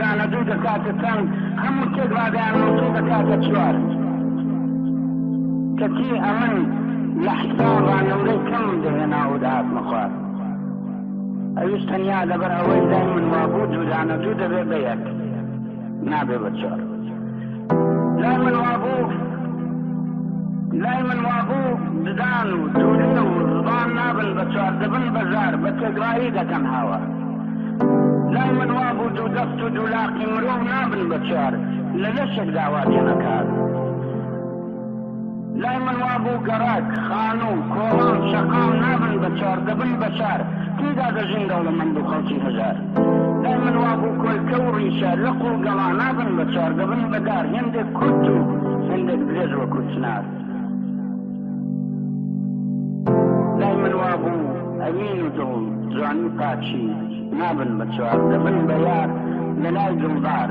دوو دانە دوو دەکاتە چەند؟ هەموو تێکڕا دەیاننووسن دەکاتە چوار. کەچی ئەمن لە حیسابا نمرەی کەمم دەهێنا و دەهاتمە خوار. ئەویش تەنیا لەبەر ئەوەی لای من وابوو دوو دانە دوو دەبێ بە یەک، نابێ بە چوار. لای من وابوو لای من وابوو ددان و دوولێ و زبان نابن بە چوار، دەبن بە زار، بە تێکڕایی دەکەن هاوار. لای من وابوو دوو دەست و دوو لاقی مرۆڤ نابن بە چوار، لە لەشێکدا وا دێنە کار. لای من وابوو گەڕەک، خانوو، کۆڵان، شەقام نابن بە چوار، دەبن بە شار، تێیدا دەژین دەوڵەمەند و خەڵکی هەژار. لای من وابوو کۆلکە و ڕیشە، لق و گەڵا نابن بە چوار، دەبن بە دار، هێندێک کورت و هێندێک درێژ وەکوو چنار. لای من وابوو ئەوین و دڵ، جوانی و پاکی نابن بە چوار، دەبن بە یار لە لای دڵدار.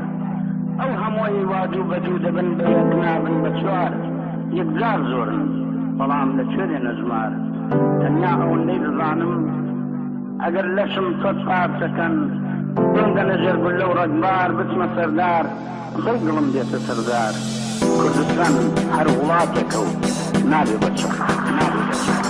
ئەو هەمووەی وا دوو بە دوو دەبن بە یەک نابن بە چوار، یەکجار زۆرن بەڵام لە کوێ دێنە ژمار؟ تەنیا ئەوەندەی دەزانم ئەگەر لەشم سەد پارچە کەن، بمدەنە ژێر گوللە و ڕەگبار، بچمە سەر دار، دڵ دڵم دێتە سەر زار. کوردستان هەر وڵاتێکە و نابێ بە چوار، نابێ بە چوار.